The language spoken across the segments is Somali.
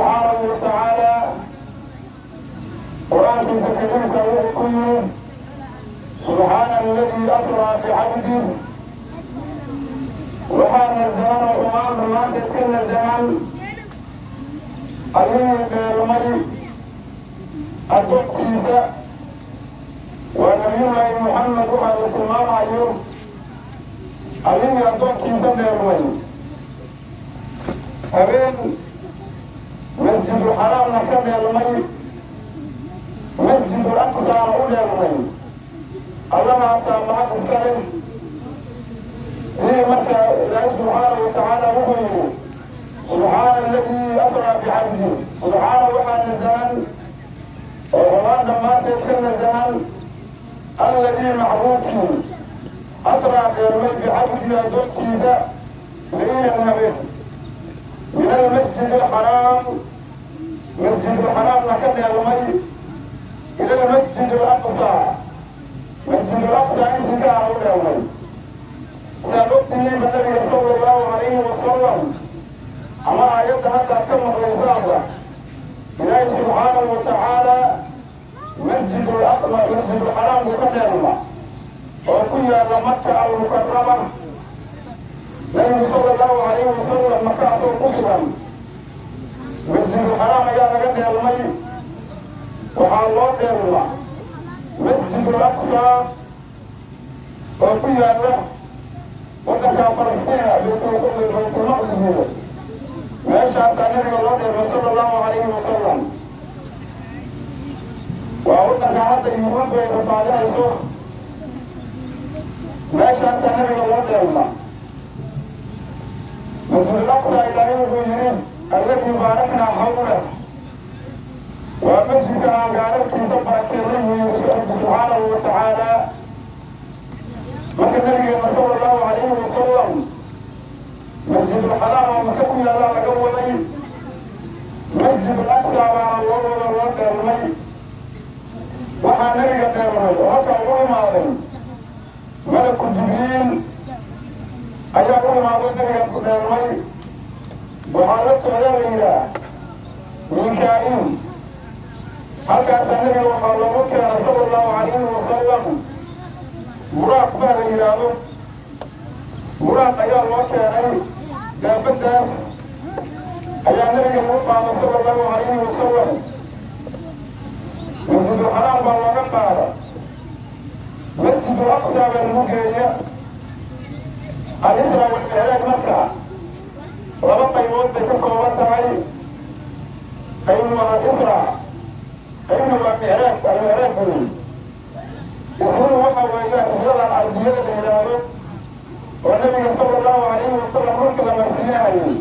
Subxaanahu wa Tacaala Qur-aankiisa Kariimka wuxuu ku yiri: "Subxaana alladii asraa bicabdih." Waxaa nasahan oo xumaan dhammaanteed ka nasahan Allihii dheelmay addoonkiisa, waa Nabiyullaahi Muxamed. Waxaa la tilmaamayo Allihii addoonkiisa dheelmay habeen, Masjidulxaraamna ka dheelmay, Masjidul Aqsaana u dheelmay. Allahaasaa mahad iska leh. Ii marka Ilaahay subxaanahu wa tacaala wuxuu yidhi: "Subxaana aladii asraa bicabdi." Subxaana, waxaa nasahan oo xumaan dhammaanteed ka nasahan alladii, macbuudkii, asraa, dheelmay, bicabdihi, addoonkiisa, leylan, habeen, min almasjid alxaraam, Masjidulxaraamna ka dheelmay, ila almasjid alaqsaa, Masjidulaqsaa intii ka ah u dheelmay. Saad ogtihiinba, Nabiga sala Allahu calayhi wasalam, ama aayadda haddaad ka maqlaysaanba, Ilaahay subxaanahu wa tacaala Masjidulxaraam buu ka dheelma oo ku yaalla Maka Almukarama. Nabigu sala Allahu calayhi wasalam Maka asoo ku sugan, Masjidulxaraam ayaa laga dheelmay. Waxaa loo dheelma Masjidul Aqsaa oo ku yaalla waddanka Falastiina, Baytulmaqdisiga. Meeshaasaa Nabiga loo dheelmay sala Allahu calayhi wasalam. Waa waddanka hadda Yuhuuddu ay rafaadinayso. Meeshaasaa Nabiga loo dheelma, Masjidul Aqsa. Ilaahay wuxuu yidhi: "Alladii baaraknaa xawlah." Waa masjidka aan gaararkiisa barakeennay, buu yidhi subxaanahu wa tacaala. Marka Nabigeena sala Allahu calayhi wasalam Masjidulxaraam oo Maka ku yaallaa laga waday, Masjidul Aqsa baana loo wado, loo dheelmay. Waxaa Nabiga dheelmay oo halkaa ugu imaaday Malaku Jibriil ayaa u imaaday Nabiga ku dheelmay. Waxaa la socdaa, la yidhaah, Mika-iil. Halkaasaa Nabiga waxaa loogu keenay sala Allahu calayhi wasalam Buraaq baa la yidhaahdo. Buraaq ayaa loo keenay. Daabaddaas ayaa Nabiga lagu qaada sala Allahu calayhi wasalam. Masjidulxaraam baa looga qaada, Masjidul Aqsa baa lagu geeya. Alisra walmicraaj marka laba qaybood bay ka kooban tahay. Qaybna waa alisra, qaybna waa micraaj. Almicraaj wey. Isruhu waxa weeyaan rixladan ardiyada la yidhaahdo oo Nabiga sala Allahu calayhi wasalam dhulka la marsiinahayay.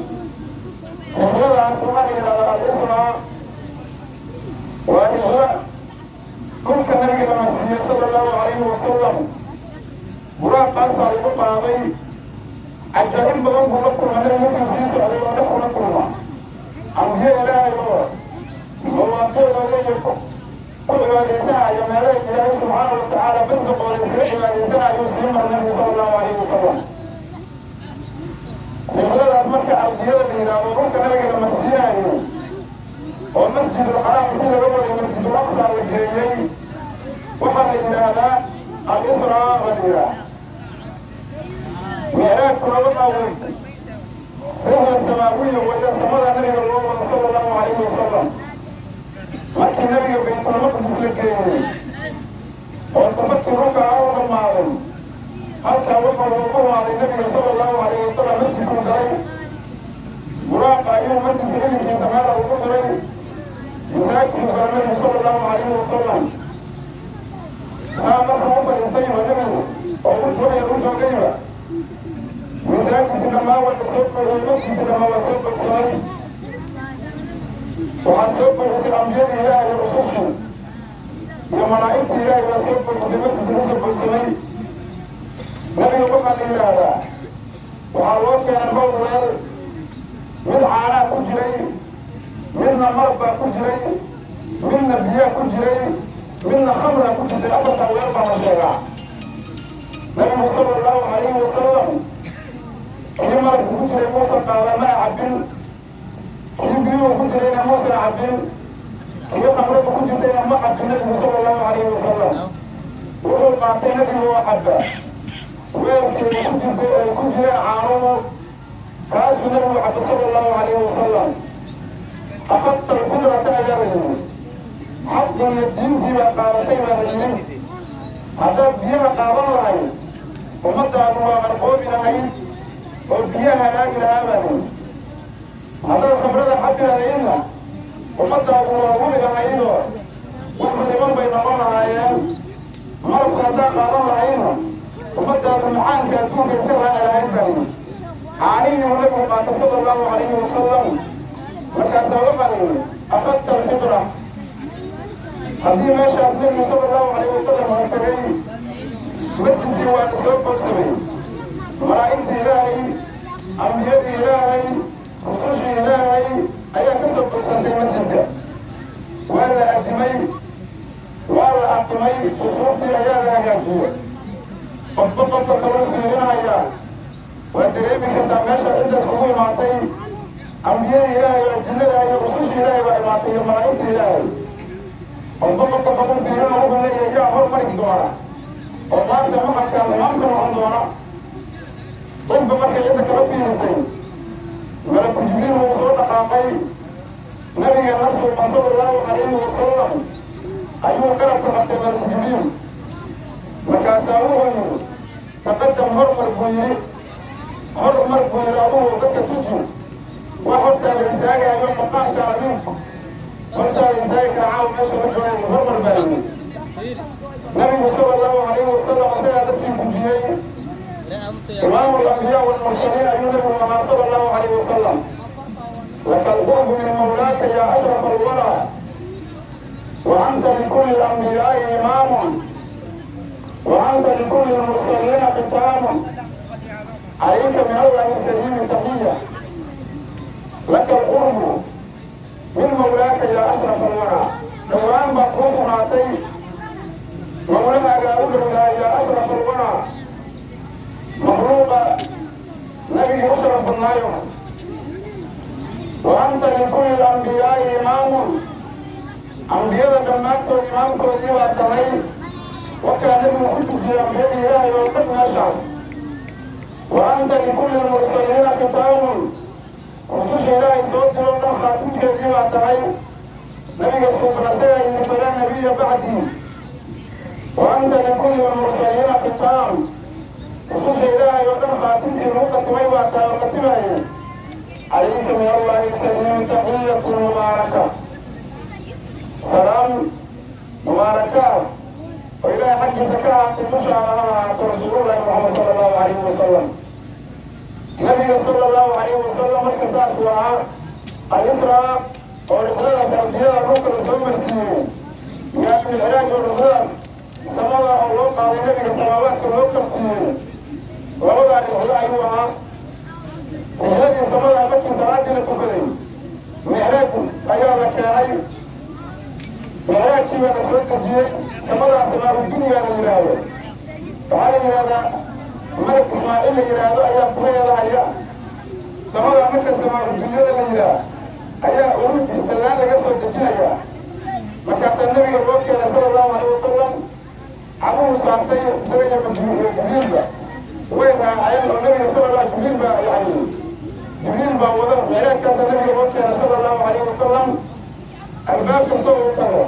Rixladaas waxaa la yidhahdaa alisra. Waa rixlo dhulka Nabiga la marsiiyey sala Allahu calayhi wasalam. Buraaqaasaa lagu qaaday. Cajaa'ib badan buu la kulma Nabigu markuu sii socday, oo dhex ula kulma ambiyo Ilaahay oo mawaaqicdooda iyo ku cibaadaysanaya meelaha Ilaahay subxaana wa tacaala barsaqooda iskaga cibaadaysanayuu sii mara Nabigu sala Allahu calayhi wasalam. Rixladaas marka ardiyada la yidhaahdo, dhulka Nabiga la marsiinayo oo Masjidulxaraam intii laga waday Masjidul Aqsa la geeyey, waxaa la yidhaahdaa alisraa baa la yidhaha. Micraajkuna waxaa wey rixla samaawiya weya, samada Nabiga loo wado sala Allahu calayhi wasalam. Markii Nabiga Baytulmaqdis la geeyey oo safarkii dhulka u dhammaaday, halkaa waxaa loogu imaaday Nabiga sala Allahu calayhi wasalam. Masjidkuu galay, Buraaqa ayuu masjidka ilinkiisa meela ugu xiray. Masaajidkuu galay Nabigu sala Allahu calayhi wasalam. Saa markuu u fadhiistayba Nabigu oo u u joogayba, masaajidkii dhammaan waa la soo buuxiyey. Masjidkii dhammaan waa soo bogsamay. Waxaa soo buuxisay ambiyadii Ilaahay iyo rusushii iyo malaa'igtii Ilaahay baa soo buuxisay. Masjidkii ka soo buuxsamay. Nabiga waxaa la yidhaahdaa waxaa loo keenay dhowr weel. Mid caanaa ku jiray, midna malab baa ku jiray, midna biyaa ku jiray, midna khamraa ku jirtay. Afartaa weel baa la sheegaa. Nabigu sala Allahu calayhi wasalam kii malabku ku jiray muusan qaadan, mana cabbin. Kii biyuhu ku jirayna muusan. Cabbin kii khamradu ku jirtayna ma cabbin. Nabigu sala Allahu calayhi wasalam wuxuu qaatay nabigu oo cabba weelkii ay ku jirtay, ay ku jireen caanuhu, kaasuu nabigu cabba sala Allahu calayhi wasalam. "Akhadta alfidrata" ayaa la yidhi, xaqii iyo diintii baa qaadatay baa la yidhi. Haddaad biyaha qaadan lahayd, ummadaadu waa qarqoobi lahayd oo biyaha halaagi lahaa baa la yidhi. Haddaad khamrada cabbi lahaydna, ummadaadu waa lumi lahaydoo wax riban bay noqon lahaayeen. Malabka haddaad qaadan lahaydna, ummadaadu macaanka adduunka iska raaci lahayd baa la yidhi. Caanihii uu nabigu qaato sala Allahu calayhi wasalam, markaasaa waxaa la yidhi: "Akhadta alfitra." Haddii meeshaas nabigu sala Allahu calayhi wasalam uu tegay, masjidkii waa la soo boogsamay. Malaa'igtii Ilaahay, ambiyadii Ilaahay, rusushii Ilaahay ayaa ka soo bogsantay masjidka. Waa la addimay, waa la aqimay, sufuuftii ayaa la hagaajiyey. Qofba qofka kaluu fiirinayaa. Waa dareemi kartaa meesha ciddaas kugu imaatay. Ambiyadii Ilaahay oo jinnada iyo rusushii Ilaahay baa imaatay iyo malaa'igtii Ilaahay. Qofba qofka kaluu fiirina, wuxuu leeyahay: "Yaa hormari doona oo maanta maxalkaan imaamka noqon doona?" Qofba markay cidda kala fiirisay, malaku Jibriil wuu soo dhaqaaqay. Nabigeena suuban sala Allahu calayhi wasalam ayuu garabka qabtay malaku Jibriil. Markaasaa wuxuu yidhi: "Taqadam, hormar," buu yidhi. "Hormar," buu yidhi, "adugu dadka tuji. Wax hortaada istaagayo maqaamkaan adigu hortaada istaagi kara caawa meesha ma joogay. Hormar," baa yidhi. Nabigu sala Allahu calayhi wasalam isagaa dadkii tujiyey. Imaamu alambiyaa walmursaliin ayuu nabigu ahaa sala Allahu calayhi wasalam. "Laka alqurbu min mawlaaka yaa ashraf alwaraa, wa anta likulli alambiyaai imaamun, wa anta likulli almursaliina khitaamun, calayka min Allahi alkariimi taxiya." "Laka alqurbu min mawlaaka yaa ashraf alwaraa", dhowaan baa kuu sugnaatay mawlahaagaa u dhowdahay, "yaa ashraf alwaraa", makhluuqa nabigii u sharaf badnaayo. "Wa anta likulli alambiyaai imaamun", ambiyada dhammaantood imaamkoodii baa tahay. Wakaa nabigu ku tujiyey ambiyadii Ilaahay oo dhan meeshaas. "Wa anta likulli almursaliina khitaamun", rususha Ilaahay soo diroo dhan khaatimkeedii baa tahay. Nabiga suuban asagaa yidhi: "Falaa nabiya bacdii." "Wa anta likulli almursaliina khitaam", rususha Ilaahay oo dhan khaatimkii lagu khatimay baa tahay oo khatimaayay. "Calayka min Allahi alkariimi taxiyatun mubaaraka", salaam mubaarakaad oo Ilaahay xaggiisa ka ahaatay dushaada ha ahaato, rasuulullahi Muxamed sala Allahu calayhi wasalam. Nabiga sala Allahu calayhi wasalam marka saasuu ahaa. Alisraa oo rixladaas ardiyada dhulka la soo marsiiyey, yaa micraaj oo rixladaas samada oo loo qaaday nabiga, samaawaadka loo karsiiyey, labadaa rixlo ayuu ahaa. Rixladii samada markii salaadii la tukaday, micraaj ayaa la keenay. Micraajkii baa la soo dejiyey. Samadaa samaa dunyaa la yidhaahdo, waxaa la yidhahdaa malak Ismaaciil la yidhaahdo ayaa furaheeda haya. Samadaa marka samaa dunyada la yidhaah ayaa uruj sallaan laga soo dejinayaa. Markaasaa nabiga loo keenay sala Allahu calayh wasalam. Cabuhu saartay isaga iyo Jibriilba, way raaceen oo nabiga sala Allah, Jibriil baa, yani Jibriil baa wada. Micraajkaasaa nabiga loo keenay sala Allahu calayhi wasalam. Albaabka soo u tago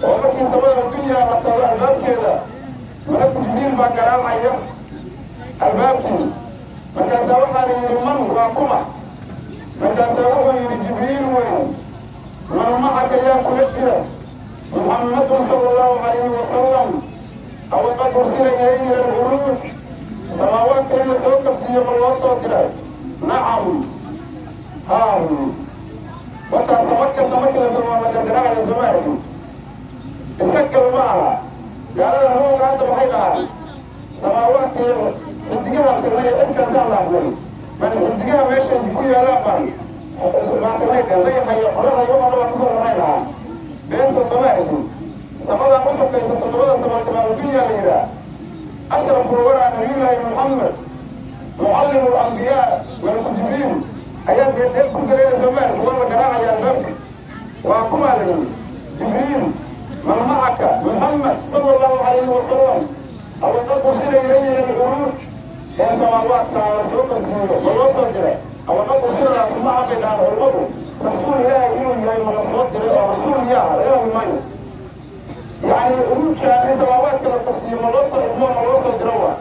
oo markii samada dunyaa la tago, albaabkeeda malaku Jibriil baa garaacaya albaabkii. Markaasaa waxaa la yidhi: "Man?" Waa kuma? Markaasaa wuxuu yidhi: "Jibriil weyn." "Man macaka?" Yaa kula jira? "Muxammadun sala Allahu calayhi wasalam." "Aw qad ursila ilayhi ila alcuruuj?" Samaawaadka in la soo kabsiiyo ma loo soo diray? "Nacam." Haa, markaa sama kasta markii la tago waa la gargaraacaya. Soo ma aragin? Iska gal ma aha. Gaalada ruuga hadda waxay dhahaan: "Samaawaadka iyo xidigaha tagnay, cirka intaan laafnay baan xidigaha meesha ku yaalaan baan baan tagnay." Dayaxa iyo qoraxda iyo waxa baan kusoo raray lahaa beento. Soo ma aragin? Samadaa u sokaysa toddobada sama, samaa dunya la yidhaah, ashraful waraa nabiyullaahi Muxamed, mucallimu lambiyaa, malaku Jibriil ayaa dee ku galeynaysa. Ma aragin? Waa la garaacaya albaabka. Bay dhahaan culimmadu, rasuul Ilaahay inuu yahay ma la soo diray oo rasuul yaa laga hadli maayo. Yacni uruujkaan in samaawaadka la tafsiiyo ma loo soo idmo, ma loo soo diro? Waa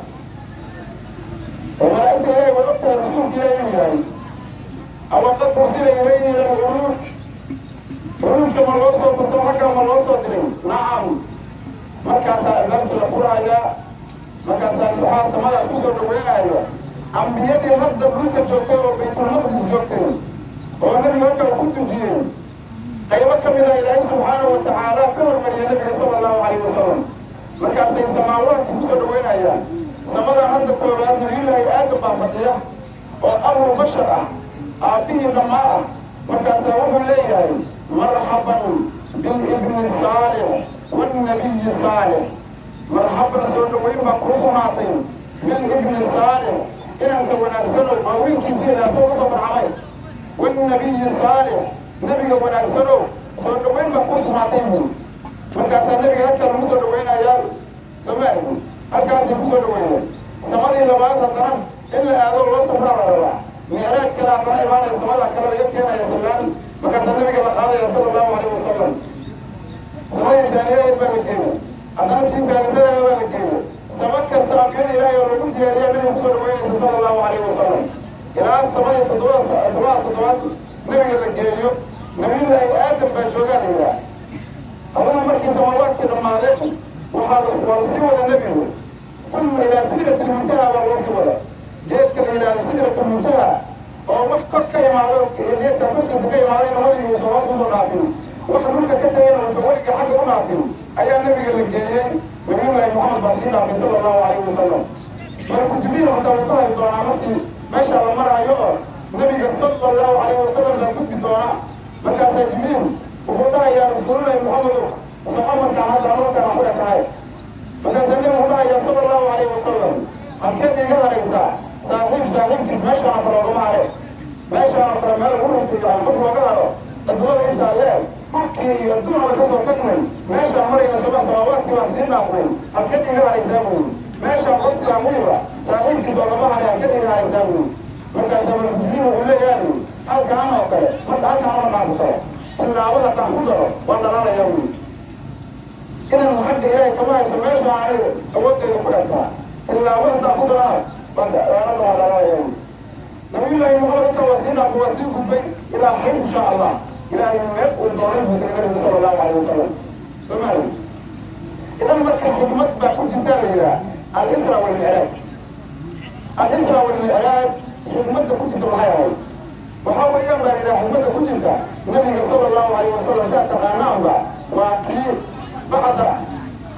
oo malaa'igta Ilaahay way og tahay rasuulka Ilaahay inuu yahay. Aw qad ursila ilayhi ila al-uruuj, uruujka ma loo soo faso, xaggaa ma loo soo diray? Nacam. Markaasaa albaabkii la furaayaa, markaasaa waxaa samadaas kusoo dhaweynaayo ambiyadii hadda dhulka joogtay oo Baytulmaqdis joogtay oo nebiga halkaa ku dujiyey. Qaybo ka mid a Ilaahay subxaanahu wa tacaala ka hormariyay nabiga sala Allahu calayhi wasalam. Markaasay samaawaadkii kusoo dhaweynayaan. Samadan hadda koobaad Nabiyullaahi Aadam baa fadhiya oo abul bashar ah, aabbihii dhammaa ah. Markaasaa wuxuu leeyahay: "Marxaban bilibni saalix wannabiyi saalix." Marxaban, soo dhaweyn baa kuu sugnaatay, bilibni saalix, inanka wanaagsanow, waa wiilkiisii ilaasoo kasoo farxamay, wannabiyi saalix, nebiga wanaagsanow, soo dhaweyn baa kuu sugnaatay buuri. Markaasaa nebiga halkaa lagu soo dhaweynayaa. Soo maahi? Halkaasay kusoo dhaweeyeen. Samadii labaad haddana in la aado loo safraa la rabaa. Micraaj kale haddana imaanaya, samada kale laga keenaya salaan. Markaasaa nabiga la qaadaya sala Allahu calayhi wasalam. Samadii taaniyadeed baa la geeyey, haddana tii taalidadeeda baa la geeyey. Sama kasta ambiyada Ilaahay oo lagu diyaariya nabiga kusoo dhaweynaysa sala Allahu calayhi wasalam, ilaa samadii toddobada. Samada toddobaad nabiga la geeyo, Nabiyullaahi Aadam baa joogaa la yidhaah. Haddana markii samaawaadkii dhammaadeen, waxaa waa la sii wada nebigu uma ilaa Sidrati lmuntaha baa loo sii wada, geedka la yidhahdo Sidratulmuntaha, oo wax kor ka imaado, geedka korkiisa ka imaadayna weligii uusan hoos usoo dhaafin, wax dhulka ka tagayna uusan weligii xagga u dhaafin ayaa nabiga la geeyey. Nabiyullaahi Maxamed baa sii dhaafay sala Allahu calayhi wasalam. Markuu Jibriil hataa wuu ka hari doonaa markii meeshaa la maraayo oo nabiga sala Allahu calayhi wasalam baa gudbi doona. Markaasaa Jibriil wuxuu dhahayaa: "Rasuulullahi Maxamedow, soco, markaan hadda amarkaan ku ekahay." Markaasaa nabigu dhahayaa sala Allahu calayhi wasalam: "Halkeed iiga haraysaa? Saaxiib saaxiibkiis meeshaana kale oogama hare, meeshaana kale meel lagu rufiyo qof looga haro, cidlada intaa leeg, dhulkii iyo adduunaba kasoo tagnay, meeshaan marayna soma, samaawaadkii baan sii dhaafnay, halkeed iiga haraysaa?" buuri. "Meeshaan qof saaxiiba saaxiibkiis oogama haray, halkeed iiga haraysaa?" buuri. Markaasaa malku Jibriil wuxuu leeyahay: "Halkaan oo kale marka halkaan ma dhaafi karo, tillaabada haddaan ku daro waan dhalaalaya," buuri. "Idan xagga Ilaahay kama hayso, meesha aniga awooddeeda ku egtaa, tillaabada haddaan ku darana waana waa dhalaalaya," buuri. Nabiyullaahi Maxamed intaa waa sii dhaafay, waa sii gudbay ilaa xayr insha Allah. Ilaahay meel uu doonay buu tagay nabigu sala Allahu calayhi wasalam. Soomaali idan marka xikmad baa ku jirtaa la yidhaha alisra walmicraaj. Alisra walmicraaj xikmadda ku jirta maxay ahayd? Waxaa weeyaan baa la yidhaha xikmadda ku jirta, nabiga sala Allahu calayhi wasalam, saa taqaanaanba, waa kii bacda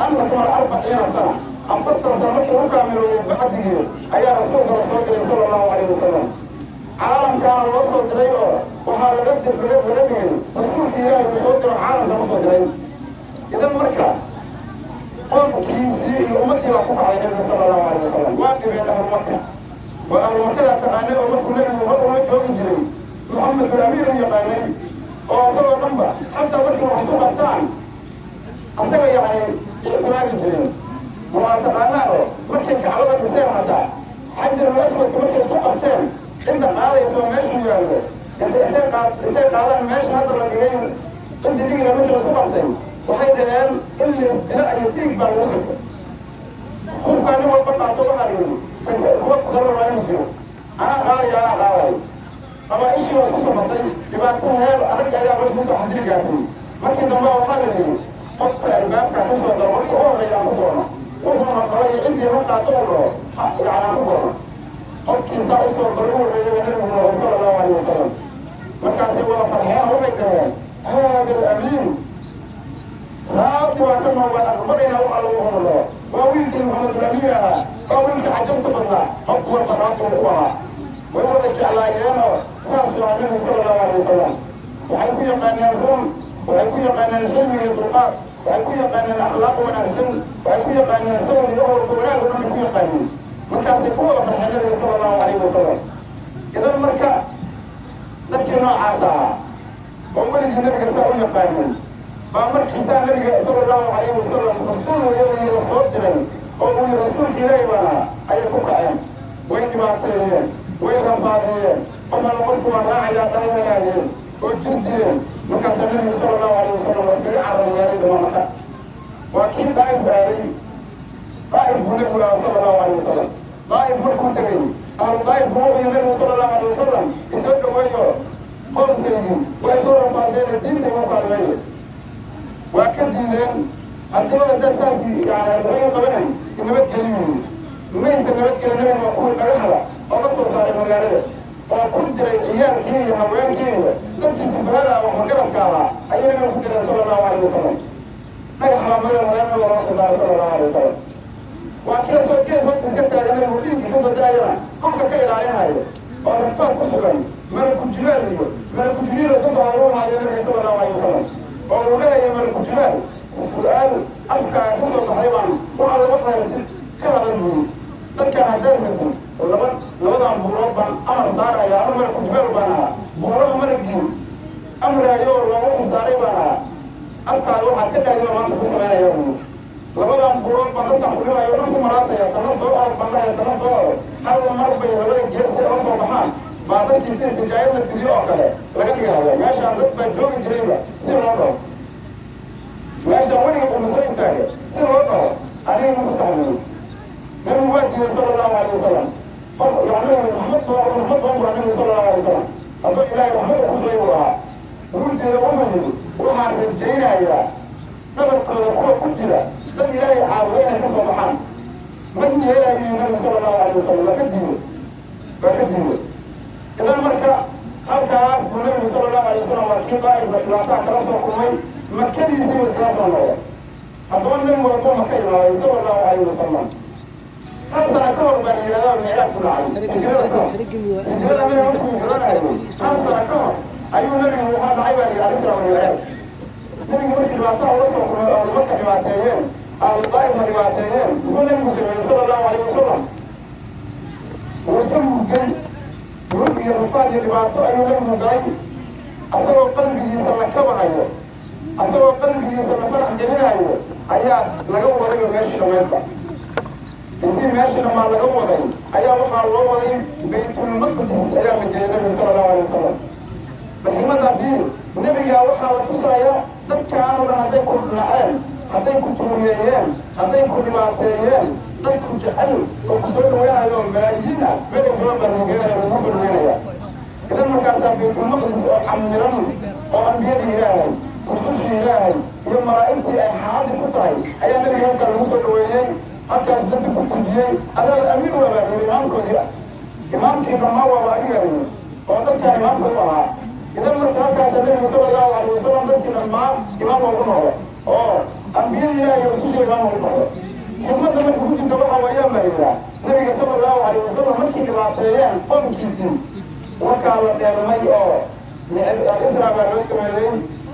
an akmala 40 sana, 40 sano markii u kaamiloobay bacdigii ayaa rasuulka la soo diray sala Allahu calayhi wasalam. Caalamkaana loo soo diray oo waxaa laga dhigay rasuulka Ilaahay uu soo diro, caalamka usoo diray. Idan marka qoomkiisii iyo ummaddii baa ku kacday nabiga sala Allahu calayh wasalam, waa dhibeen ahlu Maka. Waa ahlu Makadaa taqaanay oo markuu nabigu hor ula joogi jiray Muxamedul Amiir u yaqaanay, oo isagoo dhanba xataa markii wax isku qabtaan asaga yacni ictimaadi jireen. Waa taqaanaan oo markay Kacbada dhiseen, hataa Xajarul Aswadka markay isku qabteen cidda qaadayso meeshuu yaallo, intay qaadaan meesha hadda la dhigay ciddi dhigila, markii la isku qabtay waxay dhaheen in laisdilo ayo dhiig baa lagu sirtay. Hubkaa nin walba qaato, waxaa la yidhi kuwa kudaro waa inuu jiro, anaa qaadaya, anaa qaadayo. Qabaa-ishii waa isku sobatay, dhibaato heer adag ayaa markii kusoo xasili gaartay. Markii dambe waxaa la yidhi qofka albaabkaa ka soo galo markii u horreeya aan ku goono, wuxuuna qaba iyo ciddii ha qaato u dhaho yani aan ku goono. Qofkii saa usoo galo u horreeyay waa nabigu noqday sala Allahu calayhi wasalam. Markaasay wada farxeen, waxay dhaheen: "Haada alamiin, raadi baa ka noo, waan aqbalaynaa waxa lagu hadlo. Waa wiilkii Maxamedul Amiin ahaa, waa wiilkii cajabta badnaa." Qof walba raadi uu ku ahaa, way wada jeclaayeenoo saas waa nabigu sala Allahu calayhi wasalam. Waxay ku yaqaaneen run, waxay ku yaqaaneen xilmi iyo dulqaad, waxay ku yaqaaneen akhlaaq wanaagsan, waxay ku yaqaaneen sawir iyo walba wanaag oo dhan bay ku yaqaaneen. Markaasay ku wada farxeen nabiga sala Allahu calayhi wasalam. Idan marka dadkii noocaas ahaa oo weligii nabiga saa u yaqaaneen baa markiisaa nabiga sala Allahu calayhi wasalam rasuul wayadii la soo diray oo uu yihi rasuulka Ilaahi baana ayay ku kaceen, way dhibaateeyeen. Way rafaadiyeen. Qofana qofku waa raacayaa, dhalinayaayeen oo jir dileen. Markaasaa Nabigu sala Allahu alayh wasalam waa iskaga cararay magaalada dhamaa. Maka waa kii Daa'if aaday. Daa'if buu Nabigu ahaa sala Allahu alayh wasalam. Daa'if markuu tegey, ahlu Daa'if buu wuxuu Nabigu sala Allahu alayh wasalam isoo dhaweeyo, qoomkaygii way soo rafaadeen, diinta igu kaalmeeye. Waa ka diideen. Haddii dad saasi yani waxay qabanay nabadgeliyo, maysa nabadgelin. Nabigu waa kuwii dhagaxda oo la soo saaray magaalada oo ku diray ciyaalkii iyo haweenkii iyo dadkii sufahada ama magaradka ahaa ayay Nabiga ku direen sala Allahu alayh wasalam. Dhagax baa magaalada loo soo saaray sala Allahu alayh wasalam. Waa kii soo geed hoos iska taagan, Nabigu dhiigga kasoo daayana dhulka ka ilaalinayo oo rafaad ku sugan. Malaku jibaal iyo malaku Jibriil iska soo aruuraayo Nabiga sala Allahu alayh wasalam, oo uu leeyahay malaku jibaal, su-aal afkaa ka soo baxay baan waxaa laba qaartid ka hadal buuri. Dadkaan haddaan rabtid, laba labadan buurood baan amar saaraya. Anu malaku jibaal baan ahaa, buuraha malagii amraayo oo loogu xilsaaray baan ahaa. Afkaaga waxaad ka dhahdi baa maanta ku samaynaya buuri. Labadan buurood baan dadkan kulimayo dhan ku maraasaya. Tana soo orod baan dhahaya, tana soo orod. Hal mar bay labada geesta oo soo baxaan baa dadkii si sijaayad la fidiyo oo kale laga dhigaya. Meeshaan dad baa joogi jirayba si loo dhaho, meeshaan weliga uma soo istaagay si loo dhaho, aniga ma fasaxmeeyey. Nabigu waa diiday sala Allahu alayh wasalam. Qof yani raxmad raxmad badan baa Nabigu sala Allahu alay wasalam, hadduu Ilaahay raxmad ku sheegi lahaa, wuu diiday. Wuxuu yidhi, waxaan rajaynayaa dhabarkooda kuwa ku jira dad Ilaahay caabudo inay ka soo baxaan. Ma yeelayo yii Nabigu sala Allahu alayh wasalam. Waa ka diiday, waa ka diiday. Idan marka halkaas buu Nabigu sala Allahu alay wasalam waa kii Daa'ifka dhibaataa kala soo kulmay, Makadiisiibuu iskaga soo noqday. Haddaba Nabigu hadduu Maka imaaday sala Allahu alayh wasalam, hal sana ka hor baa la yidhahdaa micraaj ku dhacay. Hijrada ka hor, hijrada Nabiga markuu hijranayo, hal sana ka hor ayuu Nabigu waxaa dhacay baa la yidhi alisraa walmicraaj. Nabigu markii dhibaataa ula soo kulmay oo Maka dhibaateeyeen, ahlu Daa'ifna dhibaateeyeen, muxuu Nabigu sameeyey sala Allahu alayh wasalam? Wuu iska murgay. Murug iyo rafaad iyo dhibaato ayuu Nabigu galay, asagoo qalbigiisa la kabahayo, asagoo qalbigiisa la farax gelinayo ayaa laga wadayba meeshii dhammaydba. Intii meeshii dhammaan laga waday ayaa waxaa loo waday Baytulmaqdis ayaa la geeyey Nabiga sala Allahu alay wasalam. Bal xikmaddaa fiiri. Nebigaa waxaa la tusayaa dadkaan oo dhan hadday ku naceen, hadday ku tuuriyeeyeen, hadday ku dhibaateeyeen, dadku jecel oo ku soo dhaweynayo malaayiin ah meel jooga baa lagu geenaya, lagu soo dhaweynaya. Idan markaasaa Baytulmaqdis oo camiran oo ambiyadii Ilaahay, rusushii Ilaahay iyo malaa'igtii ay xaadir ku tahay ayaa Nabiga halkaa lagu soo dhaweeyey. Halkaas dadki ku tujiyey. Adaaba amiir waabaa yidhi, imaamkoodii ah, imaamkii dhammaan waaba adiga yidhi oo dadkaan imaamkoodu ahaa. Idan marka halkaasa Nabigu sala Allahu alayh wasalam dadkii dhammaan imaam ugu noqdo oo ambiyadii Ilahay iyo rusushii imaam ugu noqdo. Xikmadda marka ku jirta waxa weeyaan baa yidhaha, Nabiga sala Allahu alayh wasalam markii dhibaateeyeen qoomkiisii, warkaa la dheelmay oo alisraa baa loo sameeyey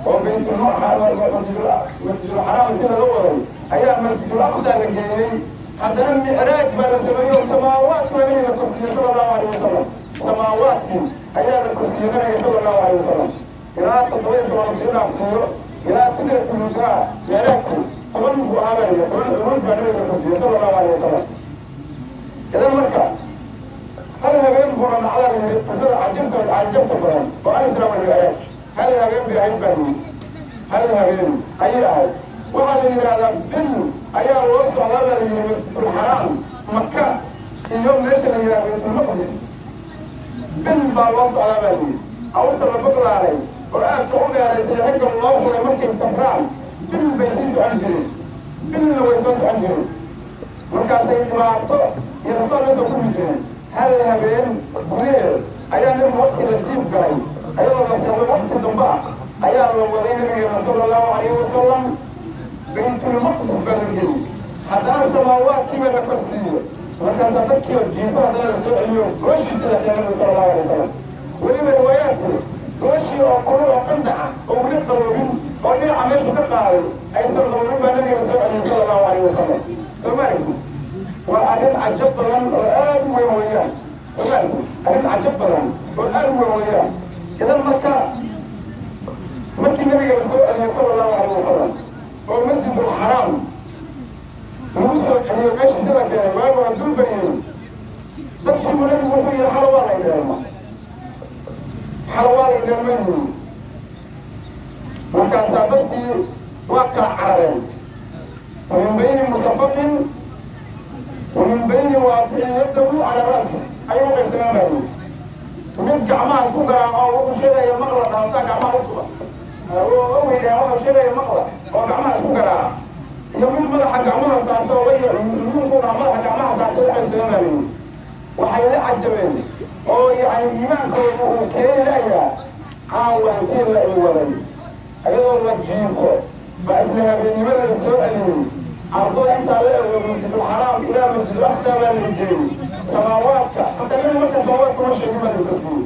oo Baytulmasjidulxaraam intii laga waday ayaa Masjidul Aqsa la geeyey. Haddana micraaj baa la sameeyey oo samaawaadka Nabiga la korsiiyey sala Allahu alayh wasalam. Samaawaadkii ayaa la korsiiyey Nabiga sala Allahu alayh wasalam, ilaa toddobada sama lasii dhaafsiiyo, ilaa Sidratul Muntaha. Micraajku 10 buu ahaa baa la 10 curuj baa Nabiga la korsiiyey sala Allahu alayh wasalam. Idan marka hal habeen buuna dhacdaa la yidhi qisada cajabka cajabta badan oo alisraa walmicraaj. Hal habeen bay ahayd baa yidhi, hal habeen ayay ahayd. Waxaa la yidhaahdaa bil ayaa loo socdaa baa la yidhi Masjidulxaraam Maka iyo meesha la yidhaha Baytulmaqdis, bil baa loo socdaa baa la yidhi. Awrta la boglaalay oo aadka u dheeraysay ragga loo hulay markay safraan, bil bay sii socon jireen, bilna way soo socon jireen. Markaasay dhibaato iyo rafaad la soo kulmi jireen. Hal habeen gudaheed ayaa Nabigu waqti la jiif galay, ayadoo la seexdo waqti dambe ah, ayaa la waday Nabigeena sala Allahu calayhi wasalam. Baytulmaqdis baa la geliyey, haddana samaawaadkii baa la korsiiyey. Markaasaa dadkii oo jiifo haddana la soo celiyo, gooshiisa la keenay Nabiga sala Allahu alay wasalam. Weliba riwaayaadku gooshii oo kulul oo qandaca oo weli qaboobin oo dhinaca meeshu ka qaaday aysan qaboobin baa Nabiga la soo celiyey sala Allahu calayhi wasalam. Soo ma aragti? Waa arrin cajab badan oo aad u weyn weeyaan. Soo ma aragti? Arrin cajab badan oo aad u weyn weeyaan. Idan marka markii Nabiga la soo celiyey sala Allahu calayhi wasalam oo Masjidulxaraam lagu soo celiyo, meeshii sida keenay, waagu hadduu bariyey, dadkii buu Nabigu wuxuu Wuxuu yidhi, xala waa la idheelma, xala waa la idheelmay buu yidhi. Markaasaa dadkii waa kala carareen, ومن بين مصفق ومن بين واضع يده على رأسه. Ayuu qaybsamaan baa yidhi. Mid gacmaha isku garaaco oo wuxuu sheegaya maqla, taasaa gacmaha u tuba weydaan, wuxuu sheegaya maqla oo gacmaha isku garaaca, iyo mid madaxa gacmaha saarto oo la muslimiinku dhaa madaxa gacmaha saarto u qaybsamaan baa yidhi. Waxay la cajabeen oo yani iimaankoodu uu keeni layaa, caawantii la i waday ayadoo la jiifo baa isla habeennimo la soo celiyey. Ardada intaa la ego, Masjidulxaraam ilaa Masjidul Aqsa baa la geeyey, samaawaadka hataa nabigu marka samaawaadka ma sheegin, baa la tasmiyey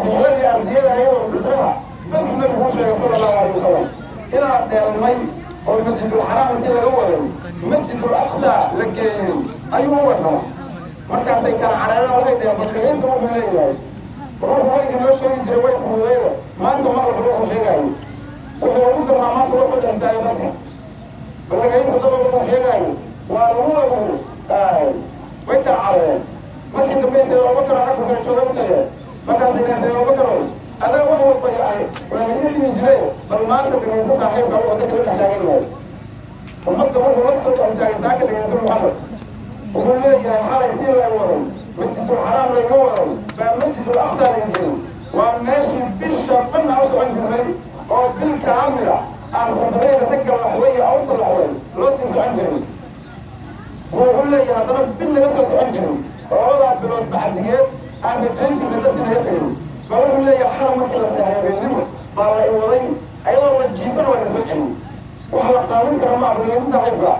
rixladii ardiyada ayadoo Israha bas uu nabigu u sheegay sala Allahu alayh wasalam inaa dheelmay oo Masjidulxaraam intii laga waday Masjidul Aqsa la geeyey ayuu u warramay. Markaasay kala carareen, waxay dheheen, balkagaysa wuxuu leeyahay, wuxuu weligii noo sheegi jiray way fududeyda, maanta maqlaka wuxuu sheegaayo wuxuu ugu darnaa, maanta la soo dhex istaagay dadka, balkagaysa daba wuxuu sheegaayo waa lagu wadu. Way kala carareen. Markii dambe Sayid Abubakar xagga kale jooga u tageen. Markaasay dheheen, Sayid Abubakar, adaa wax walba yani waa la ii dhihi jiray, bal maanta dhegaysa saaxiibka wuxuu dadka la dhex taagan yahay, ummadda wuxuu la soo dhex istaagay saaka. Dhegaysa Muxamed wuxuu leeyahay, xalay tii la waday Masjidulxaraam layga waday baa Masjidul Aqsa laga gelin, waa meeshii bisha dhan aan u socon jirnay oo bil kaamila aan safarayda ragga la xulay iyo awrta la xulay loo sii socon jiray. Wuxuu leeyahay, haddana bil laga soo socon jiray oo labadaa bilood bacdigeed aan rajayn jirnay dadkii naga tegay baa, wuxuu leeyahay, xalay markii la seexay habeennimo baa la i waday ayadoo la jiifana waa la soo celiyey. Wax la qaadan kara ma aqriyaysa. Saaxiibka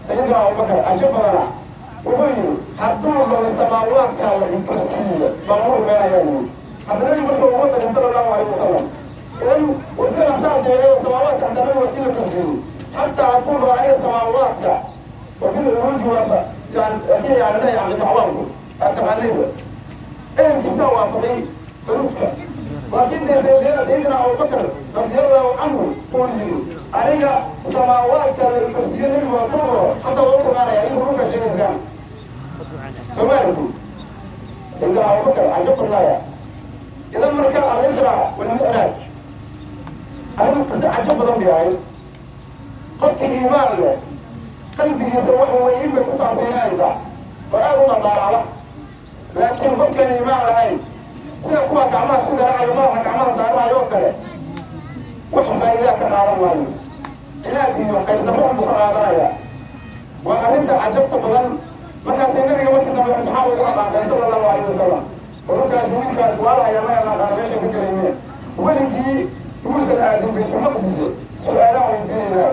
Sayidina Abubakar cajo badana, wuxuu yidhi, hadduu loo samaawaadkaa la inkarsiiyo baan u rumaynayaa yidhi. Hadda nabigu marka ugu daray sala Allahu alayh wasalam, idan wuxuuna saas yeelay samaawaadka haddana nabigu waa kii la korsiiyey. Xataa hadduu dhaho aniga samaawaadka وبالعروج yani kii yani leeyahay ficbaanku aad taqaanayba ehelkiisaa waafaqay curuujka, laakiin dee Sayidina Abubakar radiallahu canhu uu yidhi, aniga samaawaadka la korsiiyo nebigu hadduu dhaho hataa waa u rumaanaya, idinku dhulka sheegaysaan soomaalku. Sayidina Abubakar cajo badnaaya. Idan marka alisra walmicraaj arrin qiso cajo badan bay ahayd. Qofkii iimaan leh qalbigiisa wax weyn bay ku taabtiinaysaa oo aad u dhadaaraada, laakiin qofkaan iimaan lahayn, sida kuwa gacmahaas ku garaacayo, madaxa gacmaha saaranayo oo kale, wax faa'iidaa ka qaadan maayo, cinaad iyo khayr darro unbuu ka qaadanaya. Waa arrinta cajabta badan. Markaasay nabiga markii dambe imtixaan ugu dhaqaaqeen sala Allahu alayh wasalam. Wararkaas wiilkaas waalahaya ma naqaan meesha ka gelayne, weligii muusan aadin Baytulmaqdis, su-aalaha weydiinaynaa.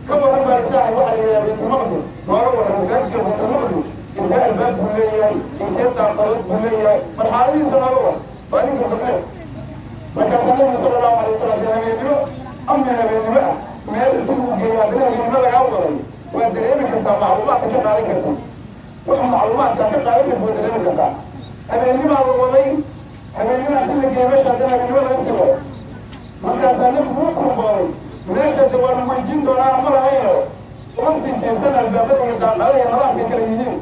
Ka warran baa saaxib, waxaa la yidhaha Baytulmaqdis, nooga warran masaajidka Baytulmaqdis, intee albaab buu leeyahay, intee daaqadood buu leeyahay, bal xaaladihiisa nooga warran, waa ninka gabdhe. Markaasaa nabigu sala Allahu alay wasalam dee habeennimo amni habeennimo ah meel inti uu geeyo, haddana habeennimo lagaa waday, waa dareemi kartaa macluumaadka ka qaadan karta, wax macluumaadka ka qaadan karta waa dareemi kartaa. Habeennimaa la waday, habeennima inti la geeyo meesha, haddana habeennimo laga sii wado. Markaasaa nabigu u kurbooday meesha de waa lagu weydiin doonaana ma lahayo, uma finkeysan albaabada iyo daaqadaha iyo nidaamkay kala yihiin.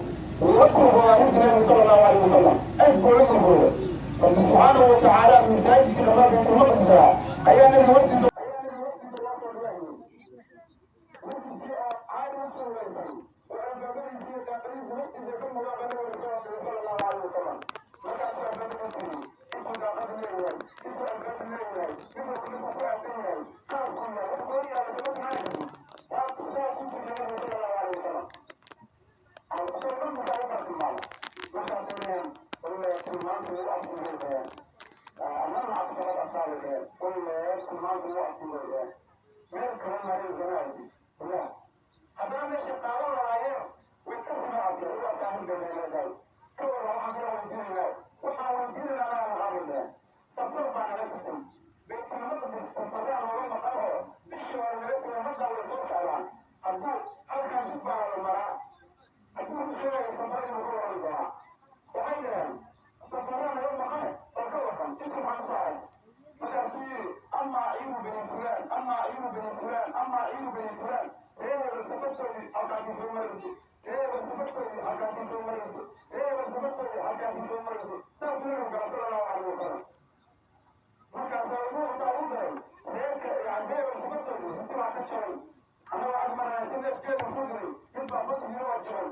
La kurbooda arrintii nabigu sala Allahu alayh wasalam, aad buu la kurbooday. Rabbi subxaanahu watacaala masaajidka dhammaan Baytulmaqdisa ayaa nabiga hortiisa loo soo dhigay, masjidkii oo caadi u suuraysan oo albaabadiisa iyo daaqadihiisa hortiisa ka muuqdaan baa nabiga soo dhigay sala Allahu alayh wasalam. Markaasuu albaabada tegey, intuu daaqadu leeyahay, intuu albaabu leeyahay, intuu midku ku aadan yahay, qaabku yahay, wax gooni ah lasama tumaanaysi waa saa ku jirta nabiga sala Allahu alayh wasalam, isagoo dhan musaa u bartilmaamay. Markaasay leeyahan, wallahi tilmaantu wuu asiibay dheheen, annana cabdifaqad asxaabay dheheen, wallahi tilmaantu wuu asiibay dheheen, meel kala marin samaarti ya. Haddana meeshay qaadan lahaayeen way ka sima arkeen ilaas aamin bay leedahay. Ka warran, waxaan kala weydiinaynaa, waxaan weydiinaynaa laa naqaamin dheheen, safar baa naga tagtay Baytulmaqdis, safaraa nooga maqan oo bishii hore naga tegay, hadda way soo socdaan, hadduu halkan jid baa la maraa, hadduu ku sheegaya safaradii buu ka warrami doonaa. Waxay dhaheen, safaraa naga maqane, bal ka warran jidka maxaa ku saaray? Markaasuu yidhi, amaa ciidu bani fulaan, amaa ciidu bani fulaan, amaa ciidu bani fulaan, reer hebel safartoodii halkaasii soo maraysay, reer hebel safartoodii halkaasii soo maraysay, reer hebel safartoodii halkaasii soo maraysay. Jabay annagoo ag marnaa inta neefkeeda ku diray mid baa basmiro waa jabay.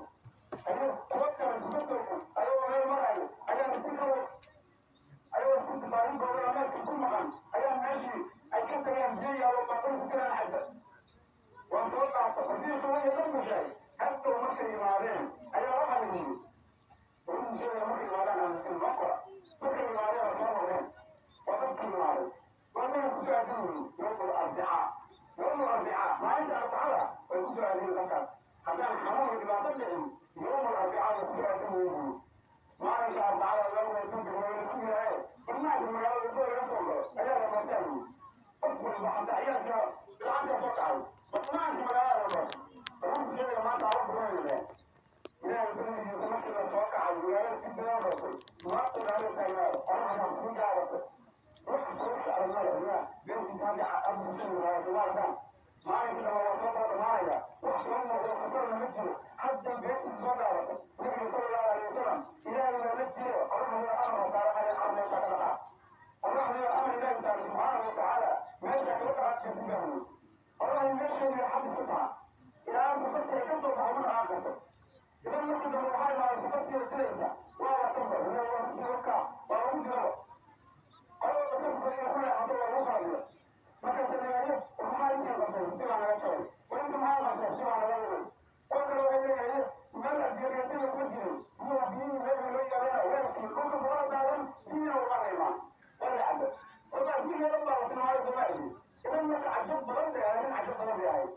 Ayuu kuwa kale safartooda ayagoo meel maraayo ayaa inti kale ayagoo kunti maalin goobada neefka ku maqan ayaa meeshii ay ka tageen biyo yaalo baqal ku jiraan xagga waa soo qaata fardiisa waya dhan buu sheegay. Haddow markay yimaadeen ayaa waxaa la yidhi wuxuu sheegaya markay yimaadaan noo qora. Markay yimaadeen waa soo noqdeen, waa dadkii yimaaday, waa meel kusoo aadan yihiin yowmul arbicaa, yowmul arbicaa, maalinta arbicada way kusoo aadayiin dadkaas. Haddaan xanuun iyo dhibaato dhicin, yowmul arbicaa way kusoo aadan yihiin. Maalinka arbacada laba dambi waa la sugi yahay. Barnaamijka magaalada wadada laga soo galo ayaa la bartaa yii qof walba, xataa ciyaalka bilcaanka soo kacay barnaamijka magaalada la barto. Wuxuu sheegaya maanta ala buranaya Ilaahay fadligiisa. Markii la soo kacay magaalada dib loo bartay, maanta dhaalo taagnaa, qoraxdaas ku gaabatay, wax soo socda male. Yaa beerkiisa hadda abushan soomaalkan maalinkii dhan waa soo kala dhamaanaya, wax soo muuqda safarna ma jiro. Hadday beertiisa soo gaabatay, Nabiga sala Allahu alayh wasalam Ilaahay waa la jiro. Qoraxdii waa amar saara xagga amar meesha ka dhaqaa. Qoraxdii waa amar Ilaahay saaray subxaanahu watacaala, meesha kala dhaqaaqka ku gaamiyey. Qoraxdii meesheedii xabis ku taha ilaa safartii ay ka soo baxay ma dhaqaaq karto. Idan markii dambe waxaa imaaday safartii la dilaysa, waa la tamba waa ku jiro, waa lagu jiraba qolada safarka inay ku leexato waa lagu kala diro. Markaas leeyahay, maxaa intii qabtay? Intii baa naga jabay. War inta maxaa qabtay? Intii baa naga lumay. Kuwa kale waxay leeyahay meel adgeeriyatada kuma jirin biyuhu, biyihii meelka loo yaalana weelkii dhulka kugala daadan, biyihiina waa la imaan, waa la cabo. Somaa biyihii dhan baa la tilmaamay Soomaaligi. Idan marka cajab badan bay ahayd, nin cajab badan bay ahayd.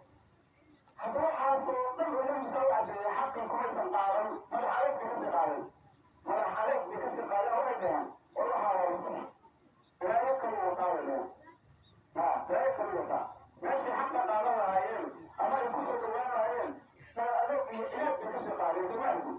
Haddaba waxaasoo dhan oo Nabigu saa u cadeeyay xaqii kumaysan qaadan. Madax adeeg bay kasii qaadeen, madax adeeg bay kasii qaadeen. Waxay dhaheen, war waxaa waa six, balaayo kalu wataa bay dhaheen. Ha, balaayo kalu wataa. Meeshay xaqa qaadan lahaayeen ama ay kusoo dhawaan lahaayeen, madax adeeg iyo cinaad bay kasii qaadeen Soomaaligi.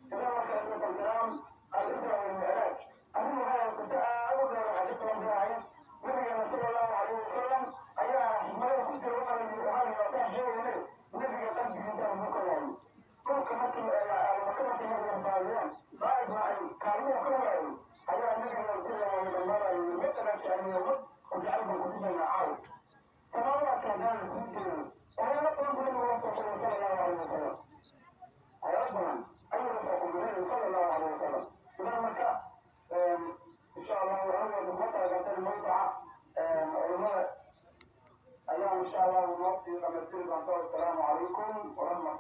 Idan marka ikhwatal al-Isra wal-Micraaj arrin waxay ahayd qiso aad u dheer oo cajab badan bay ahayd. Nabigeena sala Allahu calayhi wasalam ayaa xikmadaha ku jira. Waxaa la yidhi, waxaa la yidhi wataan sheegaynay, nabiga qalbigiisa lagu koraayay dhulka markii Maka markay nabiga baadiyeen, Daaifna ay kaalmuhu ka waayay, ayaa nabiga dhammaanayay mid jeceliyo mid oo jecel baan kutusaynaa caaw samaawada haddaan sii jeedin. Waxyaalo badan buu nabigu la soo kulmay sala Allahu calayhi wasalam, waxyaalo badan ayuu la soo kulmay nabigu sala Allahu calayhi wasalam. Idan marka insha Allahu anigu kuma talagaltay mawduca, culimada ayaa insha Allahu noo sii dhamaystiri doonta. Wasalaamu calaykum waraxmat